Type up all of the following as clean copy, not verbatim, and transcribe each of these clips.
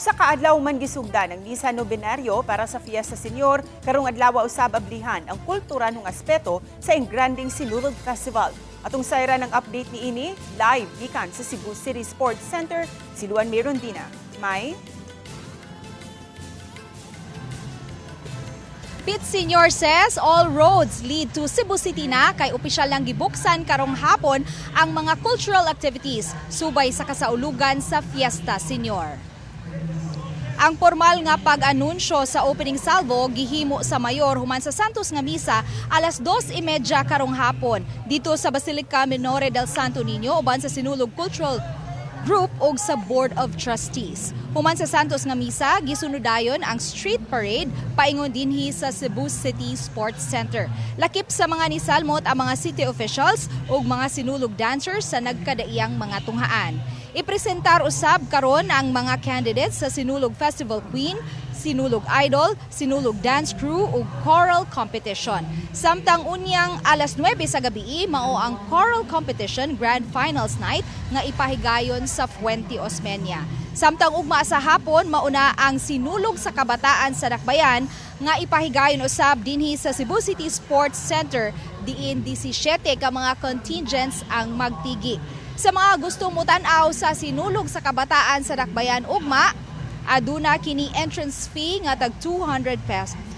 Usa ka adlaw man gisugdan ang misa nobenaryo para sa Fiesta Senior, karong adlaw usab ablihan ang kulturanhong aspeto sa engrandeng Sinulog Festival. Atong sayran ang update niini live gikan sa Cebu City Sports Center, si Luan Mirondina. May Pete Senior says all roads lead to Cebu City na kay opisyal lang gibuksan karong hapon ang mga cultural activities subay sa kasaulugan sa Fiesta Senior. Ang formal nga pag-anunsyo sa opening salvo gihimo sa mayor human sa Santos nga misa alas 2:30 karong hapon dito sa Basilica Minore del Santo Niño uban sa Sinulog Cultural Group og sa Board of Trustees. Human sa Santos nga misa, gisunod dayon ang street parade paingon dinhi sa Cebu City Sports Center. Lakip sa mga nisalmot ang mga city officials ug mga Sinulog dancers sa nagkadaiyang mga tunghaan. Ipresentar usab karon ang mga candidates sa Sinulog Festival Queen, Sinulog Idol, Sinulog Dance Crew ug Choral Competition. Samtang unyang alas 9 sa gabi, mao ang Choral Competition Grand Finals Night nga ipahigayon sa Fuente Osmeña. Samtang ugma sa hapon, mauna ang Sinulog sa Kabataan sa Dakbayan nga ipahigayon usab dinhi sa Cebu City Sports Center, diin 17 ka mga contingents ang magtigi. Sa mga gusto mutan-aw sa Sinulog sa Kabataan sa Dakbayan ugma, aduna kini entrance fee nga tag 200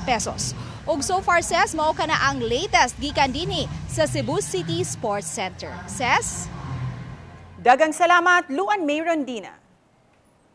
pesos. Ug so far, ses, mao kana ang latest gikan dinhi sa Cebu City Sports Center. Ses? Daghang salamat, Luan May Rondina.